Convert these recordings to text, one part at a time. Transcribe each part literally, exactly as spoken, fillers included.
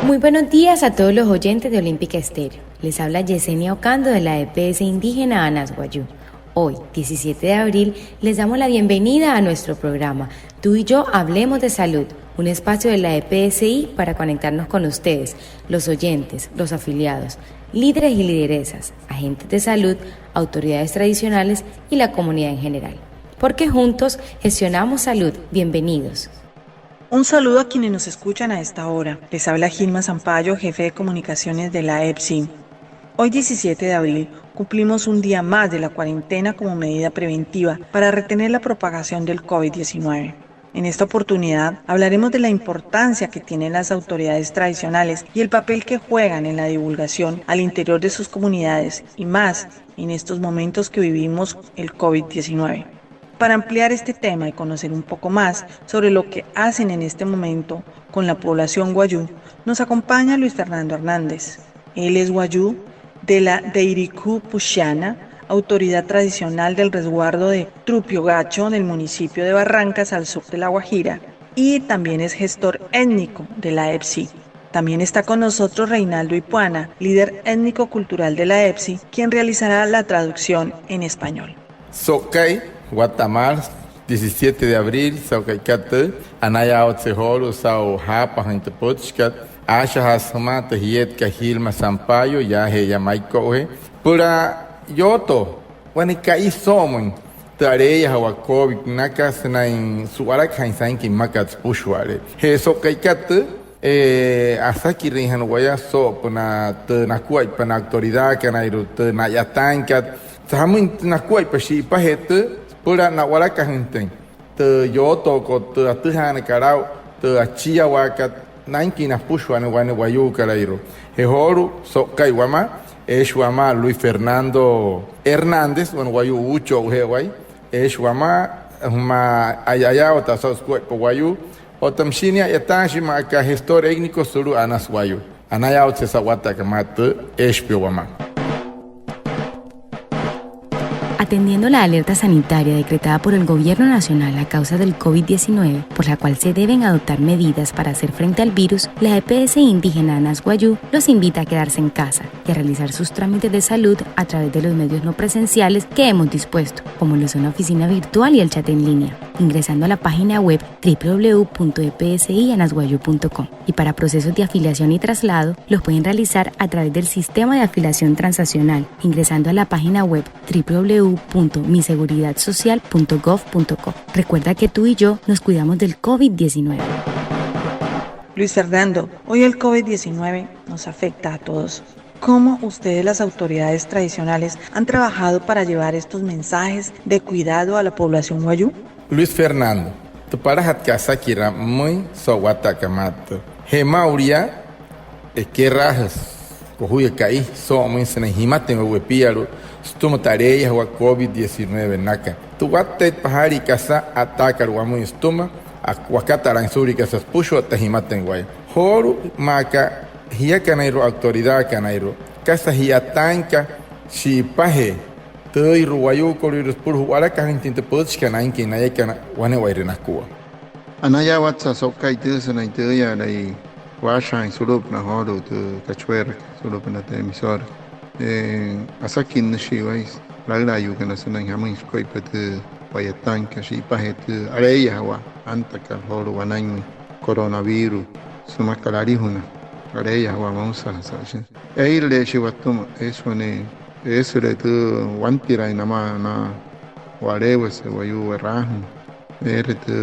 Muy buenos días a todos los oyentes de Olímpica Estéreo. Les habla Yesenia Ocando de la EPS indígena Anas Wayuu. Hoy, diecisiete de abril, les damos la bienvenida a nuestro programa Tú y yo hablemos de salud, un espacio de la EPSI para conectarnos con ustedes, los oyentes, los afiliados, líderes y lideresas, agentes de salud, autoridades tradicionales y la comunidad en general. Porque juntos gestionamos salud. Bienvenidos. Un saludo a quienes nos escuchan a esta hora. Les habla Gilma Sampayo, jefe de comunicaciones de la EPSI. Hoy, diecisiete de abril, cumplimos un día más de la cuarentena como medida preventiva para retener la propagación del covid diecinueve. En esta oportunidad hablaremos de la importancia que tienen las autoridades tradicionales y el papel que juegan en la divulgación al interior de sus comunidades y más en estos momentos que vivimos el covid diecinueve. Para ampliar este tema y conocer un poco más sobre lo que hacen en este momento con la población wayuu, nos acompaña Luis Fernando Hernández. Él es wayuu de la Deirikú Pushana, autoridad tradicional del resguardo de Trupiogacho del municipio de Barrancas, al sur de La Guajira, y también es gestor étnico de la EPSI. También está con nosotros Reinaldo Ipuana, líder étnico cultural de la EPSI, quien realizará la traducción en español. So'uka'i watta'a maalü, diecisiete de abril, so'u ka'ikat tüü, anayaawatse joolu'u saa'u jaapajüin tü pütchikat, aashajaasü jümaa tü jietkat Gilma Sampayo, yaaje'eya Maiko'ujee, süpüla yootoo wane ka'i soo'omüin tü aleeyajawaa covid münaka sünain su'walakajüin sainküin mmakat süpüshua'ale'e. Je so'u ka'ikat tüü, eh, asakirüinjana waya soo'opünaa tü nakuaippa na autoridadkanairua, tü na'yataainkat, jamüin tü nakuaippa shi'ipajee tüü süpüla na'walakajüinjatüin tü yootookot, tü atüjaanakat aa'u, tü achiawaakat nainküin napüshua wane wayuukolüirua. Je joolu'u so'uka'i wamaa, eeshi wamaa Luis Fernando Hernández, wane wayuu uucho'ujee waya, eeshi wamaa jümaa a'yaawataa saa'u sukuaippa wayuu, otta müshia nia a'yataashi maa aka gestor étnico sulu'u Anas Wayuu. Anayaawatse saa'u watta'a aka maa tüü, eeshi pia wamaa. Atendiendo la alerta sanitaria decretada por el Gobierno Nacional a causa del covid diecinueve, por la cual se deben adoptar medidas para hacer frente al virus, la EPS indígena Anas Wayuu los invita a quedarse en casa y a realizar sus trámites de salud a través de los medios no presenciales que hemos dispuesto, como lo son la oficina virtual y el chat en línea, ingresando a la página web w w w punto e p s i anas wayuu punto com. Y para procesos de afiliación y traslado, los pueden realizar a través del sistema de afiliación transaccional, ingresando a la página web w w w punto mi seguridad social punto gov punto co. Recuerda que tú y yo nos cuidamos del covid diecinueve. Luis Fernando, hoy el covid diecinueve nos afecta a todos. ¿Cómo ustedes, las autoridades tradicionales, han trabajado para llevar estos mensajes de cuidado a la población wayuu? Luis Fernando, tü palajatkat asakiraa pümüin so'u watta'a aka maa tüü. Je maa'ulu yaa, ekeraajüsü kojuya ka'i soo'omüin sünain jimatüin wayuu wepialu'u sütüma tü aleeyajawaa covid diecinueve münaka. Tü watteetpa jaalii kasa a'ttaakat wamüin sütüma, wakatalaain suulia kasa süpüshua otta jimatüin waya. Joolu'u maa aka jiakanairua, autoridadkanairua, kasa ji'yataainka shi'ipajee tüüirua wayuukolüirua süpüla ju'walakajüinjatüin tü pütchikat nainküin nayakana wane'ewaire nakua. Anayaawatse so'uka'i tüü sünain tüüya'alai waashajaain sulu'upünaa joolu'u tü kachueerakat, sulu'upünaa tü emisora. Eh, asakinnüshii waya laülaayuukana sünain jamüin sükuaippa tü wa'yataainkat shi'ipajee tü aleeyajawaa antakat joolu'u wanainmüin coronavirus sümakat alijuna aleeyajawaa mousajasa. Ee'ire'le'eshii watüma, eesü wane, eesüle tü wantiraain namaa na waleewase wayuu wa'raajüin. Eere tü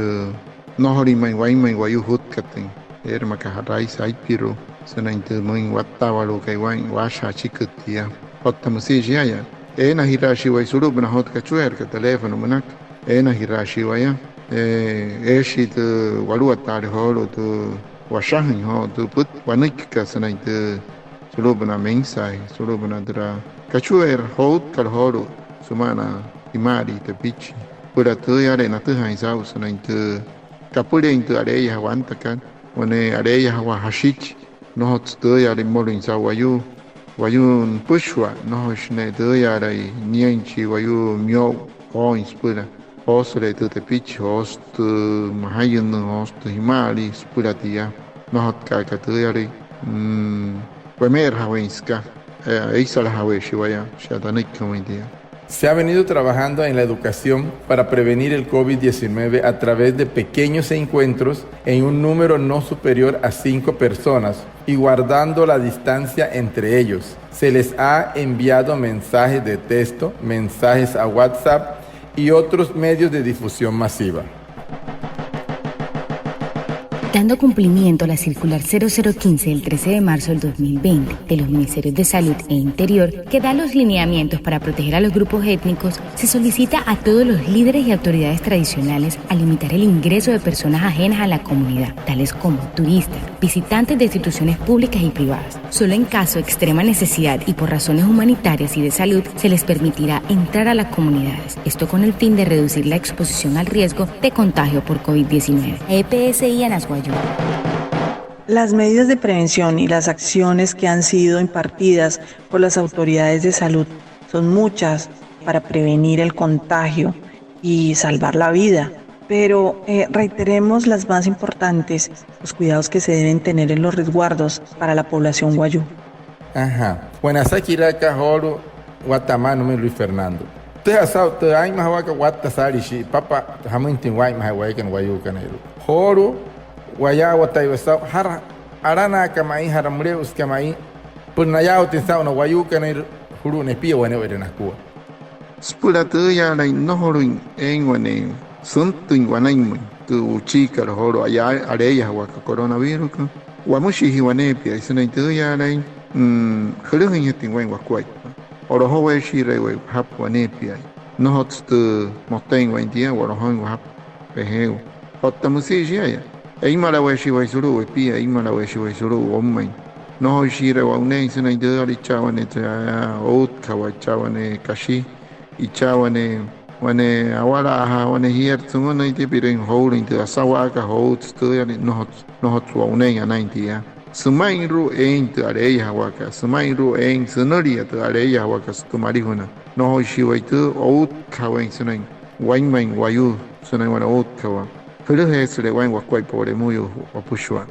nnojolüin ma'i wainmain wayuu jutkatüin. Eere maa aka ja'rai saipiru'u sünain tü müin wattaawalu'ukai waa'in waashajaa achiki tia. Otta müsia shia'aya, eenajiraashii waya sulu'upünaa joo tü kachueerakat, teléfono münaka. Eenajiraashii waya, eh, eeshii tü waluwataale joolu'u tü washajüin joo tü püt wanüikikat sünain tü sulu'upünaa mensaje, sulu'upünaa türa kachueera joutkat joolu'u sümaa na jima'alii tepichi süpüla tüüyale natüjaain saa'u sünain tü kapüleein tü aleeyajawaa antakat, wane aleeyajawaa jashichi. Nnojotsü tüüyale mmolüin saa'u wayuu, wayuu nüpüshua, nnojoishi ne'e tüüyalai niain chi wayuu miyo'u ooin süpüla. Joosüle tü tepichi, joosü tü majayünnüü, joosü tü jima'alii süpüla tia. Nnojotka'a aka tüüyale mm, weme'erajaweein süka, eh, eisalajaweeshii waya, shia tanüiki jümüin tia. Se ha venido trabajando en la educación para prevenir el covid diecinueve a través de pequeños encuentros en un número no superior a cinco personas y guardando la distancia entre ellos. Se les ha enviado mensajes de texto, mensajes a WhatsApp y otros medios de difusión masiva. Dando cumplimiento a la circular cero cero quince del trece de marzo del dos mil veinte de los Ministerios de Salud e Interior, que da los lineamientos para proteger a los grupos étnicos, se solicita a todos los líderes y autoridades tradicionales a limitar el ingreso de personas ajenas a la comunidad, tales como turistas, visitantes de instituciones públicas y privadas. Solo en caso de extrema necesidad y por razones humanitarias y de salud se les permitirá entrar a las comunidades. Esto con el fin de reducir la exposición al riesgo de contagio por covid diecinueve. E P S I Anas Wayuu. Las medidas de prevención y las acciones que han sido impartidas por las autoridades de salud son muchas para prevenir el contagio y salvar la vida. Pero, eh, reiteremos las más importantes, los cuidados que se deben tener en los resguardos para la población wayuu. Ajá. Bueno, asakiraa aka joolu'u watta maa nümüin Luis Fernando. Tü saa'u tü aa'inmajawaakat watta saalii shi'ipapa jamüinjatüin waa'inmajee wayakana wayuukanairua. Joolu'u wayaawataiwa saa'u jara alanaakat ma'i, jara müle'usükat ma'i, süpüla nayaawatüin saa'u na wayuukanairua julu'u nepia wane'ewai nakua. Süpüla tüüyaalain nnojolüin eein wane süntüin wanainmüin tü wuchiikat joolu'u aleeyajawaakat coronaviruskat, wamüshii jia waneepia sünain tüüyaalain, mm, jülüjüinjatüin waa'in wakuaippa. O'lojoweeshiire'ewai wajapü waneepia. Nnojotsü tü moteein waa'in tia, wo'lojoin wajapü pejeewa. Otta müsia shia'aya, eimalaweeshii waya sulu'u wepia, eimalaweeshii waya sulu'u woumain. Nnojoishiire'ewai o'uneein sünain tüüyaalain chaa wane outkajawaa, chaa wane kashi, chaa wane, wane awalaajaa, wane jierü sümünüin tia, pi'rüin joulüin tü asawaakat, joutsü tüüyaalain, nnojotsü, nnojotsü o'uneein anain tia. Süma'inru'u eein tü aleeyajawaakat, süma'inru'u eein sünülia tü aleeyajawaakat sütüma alijuna. Nnojoishii waya tü outkajawaain sünain wainmain wayuu sünain wane outkajawaa. Jülüjeesüle waa'in wakuaippa wa'lemüyuu wapüshua.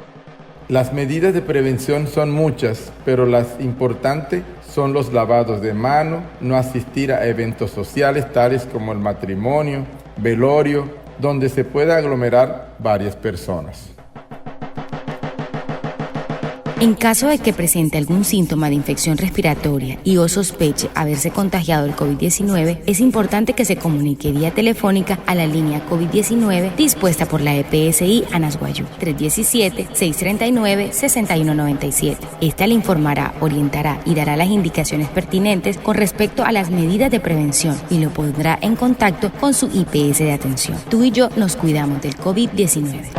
Las medidas de prevención son muchas, pero las importantes son los lavados de mano, no asistir a eventos sociales tales como el matrimonio, velorio, donde se pueda aglomerar varias personas. En caso de que presente algún síntoma de infección respiratoria y o sospeche haberse contagiado del covid diecinueve, es importante que se comunique vía telefónica a la línea covid diecinueve dispuesta por la E P S I Anas Wayuu, tres diecisiete, seis treinta y nueve, sesenta y uno noventa y siete. Esta le informará, orientará y dará las indicaciones pertinentes con respecto a las medidas de prevención y lo pondrá en contacto con su I P S de atención. Tú y yo nos cuidamos del covid diecinueve.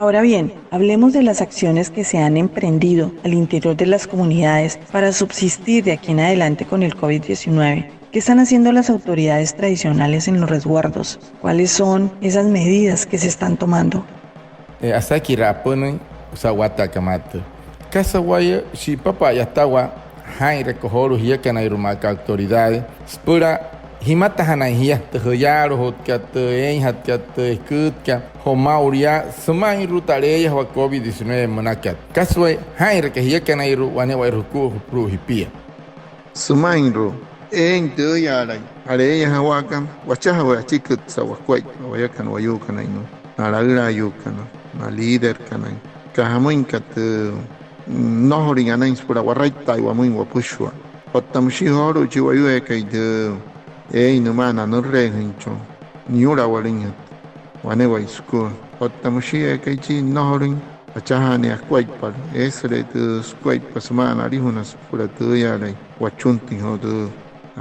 Ahora bien, hablemos de las acciones que se han emprendido al interior de las comunidades para subsistir de aquí en adelante con el covid diecinueve. ¿Qué están haciendo las autoridades tradicionales en los resguardos? ¿Cuáles son esas medidas que se están tomando? Eh, asakiraa apünüin saa'u watta'akat maa tüü. Kasa wayuu shi'ipapa'a a'yatawaa jaa'inraka joolu'u jiakanairua maa aka autoridades süpüla jimatajanain jia tü jüyaalujutkat, tü eeinjatkat, tü eküütkat, joo maa'ulu yaa süma'inru'u tü aleeyajawaa covid diecinueve münakat. Kasa wayuu jaa'inraka jiakanairua wane'ewai jukua julu'u jipia. Süma'inru'u eein tüüyaalain aleeyajawaakat, wachajawee achiküt saa'u wakuaippa wayakana wayuukanairua, na laülaayuukana, na líderkanain, aka jamüinka tü nnojolüin anain süpüla waraittaain wamüin wapüshua. Otta müshia joolu'u chi wayuu eekai tü eein nüma'ana nürüleejüinchon niyu'lawalüinjatü wane'ewai sükua. Otta müshia eekai chi nnojolüin achajaanüin akuaippala, eesüle tü sukuaippa süma'ana alijuna süpüla tüüyaalain wachuntüin joo tü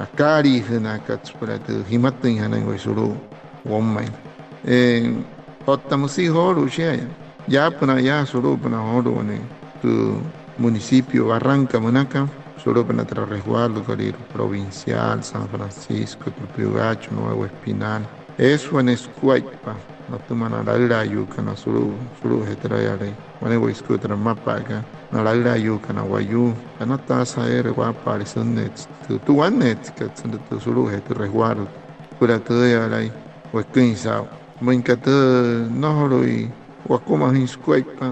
akaaliijünaakat süpüla tü jimatüinjanain waya sulu'u woumain. Otta müsia joolu'u shia'aya, yaapünaa yaa sulu'upünaa joolu'u wane tü municipio Barranca münaka, sulu'upünaa türa resguardokalüirua Provincial, San Francisco, Trupiogacho, Nuevo Espinal. Eesü wane sukuaippa natüma na laülaayuukana sulu'u, sulu'ujee türa yalai. Wane'ewai sükua türa mmapa'akat, na laülaayuukana wayuu. Kanataasa'a eere waapaale sünneetse tü, tü wanneetsekat sütüma sulu'ujee tü resguardo süpüla tüüyaalain weküin saa'u. Müinka tü nnojolüin wakumajüin sukuaippa,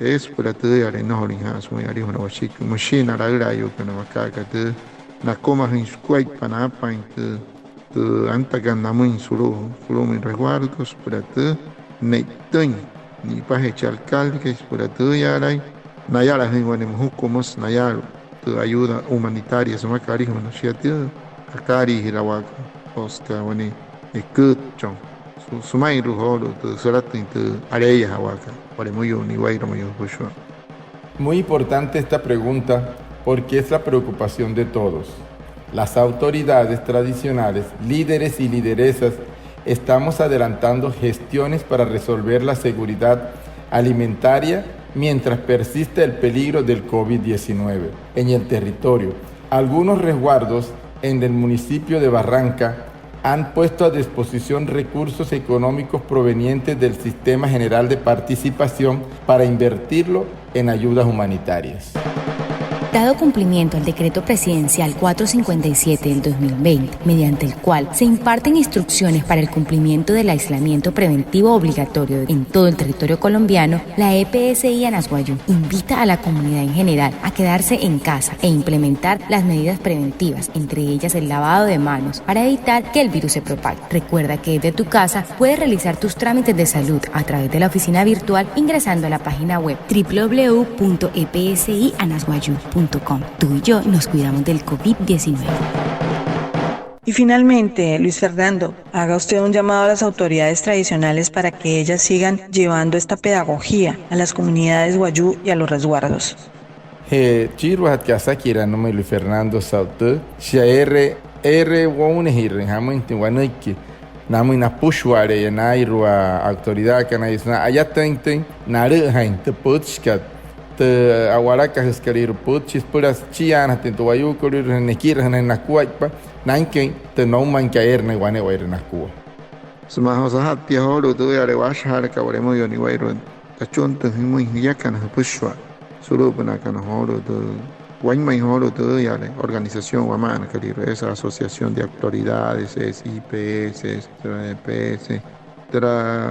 Eesü süpüla tüüyale nnojolüinjaa sümüin alijuna washikii. Müshii na laülaayuukana wakaaka tü nakumajüin sukuaippa naapaain tü, tü antakana namüin sulu'u, sulu'umüin resguardo süpüla tü ne'itüin ni'ipajee chi alcaldekai süpüla tüüyaalain nayalajüin wane mojuku, müsü nayaalu'u tü ayuda humanitaria sümakat alijuna. Shia tü akaaliijirawaaka o süka wane eküütchon sü-, süma'inru'u joolu'u tü sülatüin tü aleeyajawaakat wa'lemüyuu niwairua mayuu jüpüshua. Muy importante esta pregunta porque es la preocupación de todos. Las autoridades tradicionales, líderes y lideresas, estamos adelantando gestiones para resolver la seguridad alimentaria mientras persista el peligro del covid diecinueve en el territorio. Algunos resguardos en el municipio de Barranca han puesto a disposición recursos económicos provenientes del Sistema General de Participación para invertirlo en ayudas humanitarias. Dado cumplimiento al decreto presidencial cuatro cincuenta y siete del dos mil veinte, mediante el cual se imparten instrucciones para el cumplimiento del aislamiento preventivo obligatorio en todo el territorio colombiano, la E P S I Anas Wayuu invita a la comunidad en general a quedarse en casa e implementar las medidas preventivas, entre ellas el lavado de manos, para evitar que el virus se propague. Recuerda que desde tu casa puedes realizar tus trámites de salud a través de la oficina virtual ingresando a la página web w w w punto e p s i anas wayuu punto com. Tú y yo nos cuidamos del covid diecinueve. Y finalmente, Luis Fernando, haga usted un llamado a las autoridades tradicionales para que ellas sigan llevando esta pedagogía a las comunidades wayuu y a los resguardos. Je, chiiruajatkat asakiraa nümüin Luis Fernando saa'u tü, shia eere, eere wounejirüin jamüinjatüin wanüiki namüin napüshua'ale'eya naa'irua autoridadkana, sünain ayatüinjatüin nalü'üjain tü pütchikat, tü a'walakajüsükalüirua pütchi süpüla süchiaanajatüin tü wayuukolüirua, nekirajünüin nakuaippa nainküin tü noumainkat eere naya wane'ewai nakua. Sümaa joo saja'ttia joolu'u tüüyale waashajaalakat wa'lemüyua niwairua tachuntüin jümüin jiakana jüpüshua sulu'upünaakana joolu'u tü wainmain joolu'u tüüyale organización wama'anakalüirua, eesü Asociación de Autoridades, eesü I P S, eesü E P S, türa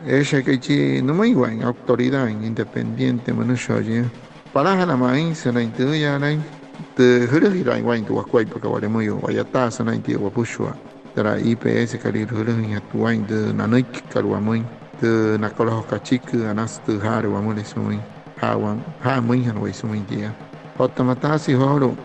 eeshii eekai chi nümüin waa'in autoridad independiente münüsho'o jia. Palajana ma'i sünain tüüyaalain tü jülüjiraain waa'in tü wakuaippakat wa'lemüyua, wa'yataa sünain tia wapüshua. Türa I P S-kalüirua jülüjüinjatü waa'in tü nanüikikat wamüin, tü nakalojokachikü, anasü tü jaale wamüle sümüin, jaa wa-, jaa müinjana waya sümüin tia. Otta mütaasü joolu'u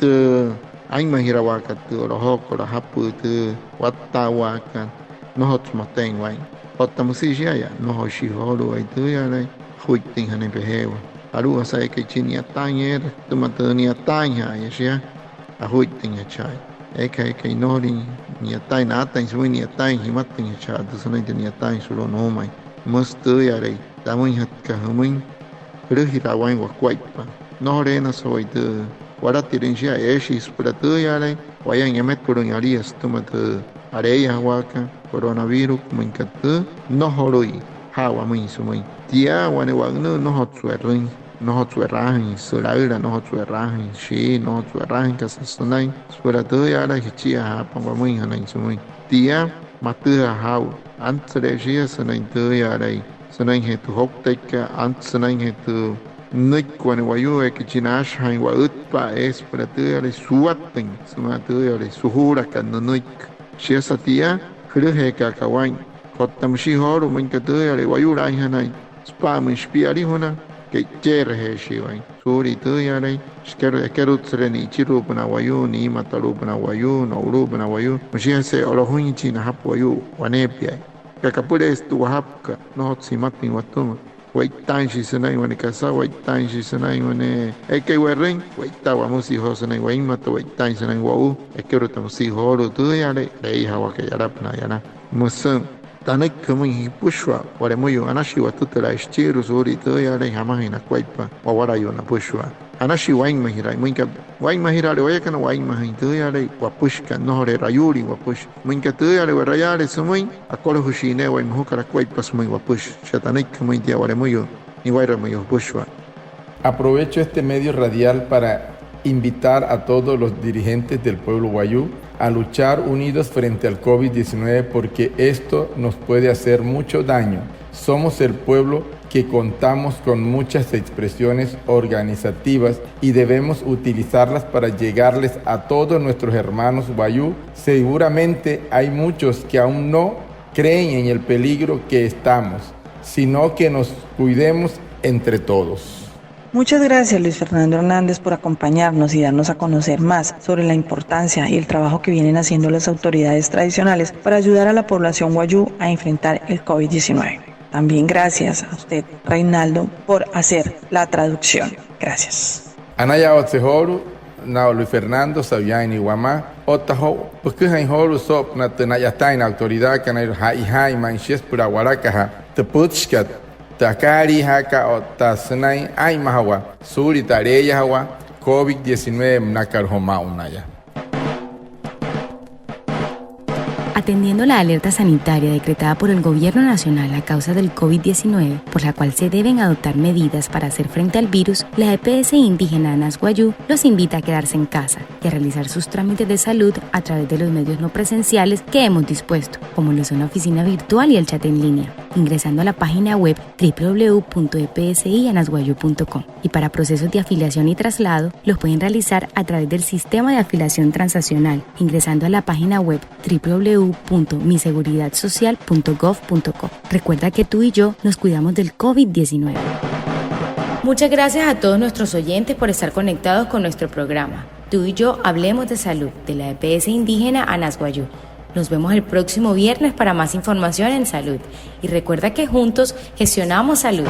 tü aa'inmajirawaakat tü o'lojookat, ajapü tü wattaawaakat, nnojotsü moteein waa'in. Otta müsia shia'aya, nnojoishi joolu'u waya tüüyaalain ajuittüinjanain pejeewa. Alu'ujasa eekai chi ni'yataain eere sütüma tü ni'yataainja'aya shia, ajuittüinjacha'aya. Eekai, eekai nnojolin ni'yataain, naataain sümüin ni'yataain jimatüinjacha'aya tü sünain tü ni'yataain sulu'u nuumain. Müsü tüüyalei tamüinjatkat jümüin jülüjiraa waa'in wakuaippa. Nnojoleenasü waya tü walatirüin shia, eeshii süpüla tüüyalei wayain emetuluin alia sütüma tü aleeyajawaakat coronavirus, müinka tü nnojolüi jaa wamüin sümüin. Tia wane wa'ünüü, nnojotsü we'rüin, nnojotsü we'raajüin sülaüla, nnojotsü we'raajüin shii, nnojotsü we'raajüin kasa sünain süpüla tüüyalei jüchiajaapa wamüinjanain sümüin. Tia matüjaa jaa'u, antsüle'e shia sünain tüüyalei sünainjee tü jouktaikat, antsü sünainjee tü nünüiki wane wayuu eekai chi naashajaain wa'ütpa'a, eesü süpüla tüüyalei suwatüin sümaa tüüyalei sujuulakat nünüiki. Shiasa tia jülüjeekaaka waa'in. Otta müshi joolu'u, müinka tüüyalei wayulaainjanain süpa'amüin shipia alijuna, ke'iche'erejeeshii waa'in suulia tüüyalei shikeru-, ekerutsüle ni'ichiru'upünaa wayuu, niimatalu'upünaa wayuu, no'ulu'upünaa wayuu. Müshiajese o'lojüinjachin najapü wayuu waneepiai. Aka kapüleesü tü wajapükat, nnojotsü jimatüin watüma. We'itaainshi sünain wane kasa, we'itaainshi sünain wane eekai we'rüin, we'itaa wamüsü joo sünain wainmata, we'itaain sünain wo'u, ekeruta müsia joolu'u tüüyalei aleeyajawaakat yalapünaa yala. Müsü tanüiki jümüin jüpüshua wa'lemüyuu, anashii watütülaai süchiirua suulia tüüyalei jamajüin nakuaippa wawalayuu napüshua. Anashii wainmajiraain, müinka wainmajiraale wayakana, wainmajüin tüüyalei wapüshikat, nnojoleerü ayuulin wapüshi. Müinka tüüyale we'rayaale sümüin, akolojüshii ne'e waya mojukat akuaippa sümüin wapüshi. Shia tanüiki jümüin tia wa'lemüyuu niwairua mayuu jüpüshua. Aprovecho este medio radial para invitar a todos los dirigentes del pueblo wayuu a luchar unidos frente al covid diecinueve, porque esto nos puede hacer mucho daño. Somos el pueblo que contamos con muchas expresiones organizativas y debemos utilizarlas para llegarles a todos nuestros hermanos wayuu. Seguramente hay muchos que aún no creen en el peligro que estamos, sino que nos cuidemos entre todos. Muchas gracias, Luis Fernando Hernández, por acompañarnos y darnos a conocer más sobre la importancia y el trabajo que vienen haciendo las autoridades tradicionales para ayudar a la población wayuu a enfrentar el covid diecinueve. También gracias a usted, Reinaldo, por hacer la traducción. Gracias. Anayaawatse joolu'u naa'u Luis Fernando sa'u yaain nia wamaa, otta joo püküjain joolu'u soo'opünaa tü na'yataain na autoridadkanairua, ja'ijaain ma'i shia süpüla a'walakajaa tü pütchikat, tü akaaliijaakat otta sünain aa'inmajawaa suulia tü aleeyajawaa covid diecinueve münakat joo maa'u naya. Atendiendo la alerta sanitaria decretada por el Gobierno Nacional a causa del covid diecinueve, por la cual se deben adoptar medidas para hacer frente al virus, la E P S indígena Anas Wayuu los invita a quedarse en casa y a realizar sus trámites de salud a través de los medios no presenciales que hemos dispuesto, como lo son la oficina virtual y el chat en línea, ingresando a la página web w w w punto e p s i anas wayuu punto com. Y para procesos de afiliación y traslado, los pueden realizar a través del sistema de afiliación transaccional, ingresando a la página web w w w punto mi seguridad social punto gov punto co. Recuerda que tú y yo nos cuidamos del covid diecinueve. Muchas gracias a todos nuestros oyentes por estar conectados con nuestro programa. Tú y yo hablemos de salud, de la E P S indígena Anas Wayuu. Nos vemos el próximo viernes para más información en salud. Y recuerda que juntos gestionamos salud.